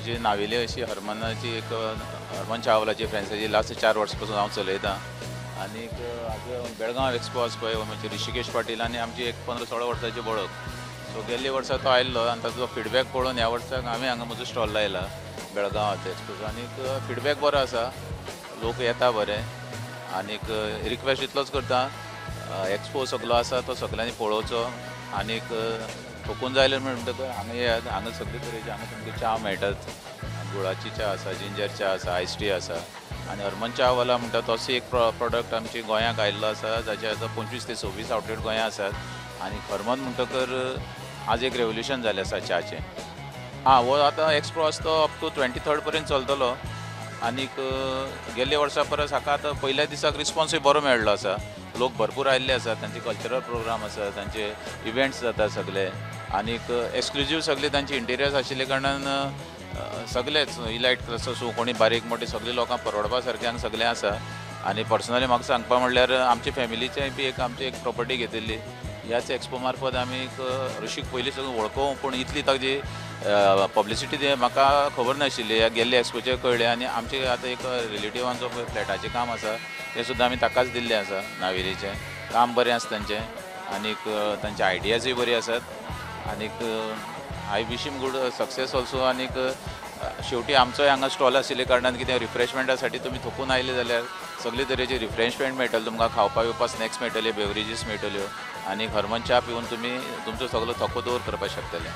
म्हजी नावेली अशी हरमनाची एक हरमन चावलाची फ्रेंचायजी लास्ट 4 वर्सां पासून हांव चलयतां. आनीक आज बेळगांव एक्सपो आसा पळय, म्हणजे ऋषिकेश पाटील आनी आमची एक 15-16 वर्सांची वळख. सो गेल्ले वर्सा तो आयल्लो आनी ताचो फिडबॅक पळोवन ह्या वर्साक हांवें हांगा म्हजो स्टॉल लायला बेळगांवांत एक्सपोचो. आनीक फिडबॅक बरो आसा, लोक येता बरे. आनीक रिक्वेस्ट इतलोच करता, एक्सपो सगलो आसा तो सगल्यांनी पळोवचो. आनीक थकून जायले म्हणटकच हांगा येयात, हांगा सगळे तरेचे हांगा तुमकां च्या मेळटात, गुळाची च्या आसा, जिंजर च्या आसा, आयस टी आसा. आनी हरमन च्यावाला म्हणटा तसो एक प्रोडक्ट आमचे गोंयांक आयिल्लो आसा, जाचे आतां 25 ते 26 आवटलेट गोंयांत आसात. आनी हरमन म्हणटकर आज एक रेवोल्युशन जालें आसा च्याचें. आं, हो आतां एक्सपो आसा तो अप टू 23 पर्यंत चलतलो. आनीक गेल्ले वर्सा परस हाका आतां पयल्या दिसाक रिस्पोन्सूय बरो मेळ्ळो आसा, लोक भरपूर आयिल्ले आसात, तांचे कल्चरल प्रोग्राम आसा, तांचे इव्हेंट्स जाता सगळे. आनीक एक्सक्लुजीव सगळे तांचे इंटिरियर्स आशिल्ले कारणान सगळेच इलायट क्लास आसूं, कोणी बारीक मोटे सगळे लोकांक परवडपा सारकें हांगा सगळें आसा. आनी पर्सनली म्हाका सांगपा म्हणल्यार आमचे फॅमिलीचें बी एक आमची एक प्रॉपर्टी घेतिल्ली ह्याच एक्सपो मार्फत आमी एक ऋषीक पयलीं साकून वळखूं, पूण इतली ताजी पब्लिसिटी ती म्हाका खबर नाशिल्ली. ह्या गेल्ले एक्सपोचेर कळ्ळें. आनी आमचे आतां एक रिलेटिवांचो पळय फ्लॅटाचें काम आसा तें सुद्दां आमी ताकाच दिल्लें आसा. नावेलीचें काम बरें आसा तांचें, आनीक तांचे आयडियाजूय बरी आसात. आनीक I wish him good success also. आनीक शेवटी आमचोय हांगा स्टॉल आशिल्ले कारणान कितें रिफ्रेशमेंटा साठी तुमी थकून आयले जाल्यार सगळे तरेचे रिफ्रेशमेंट मेळटले तुमकां, खावपा पिवपा स्नॅक्स मेळटले, बेवरेजीस मेळटल्यो. आनी हरमन च्या पिवन तुमी तुमचो सगलो थको दूर करपाक शकतले.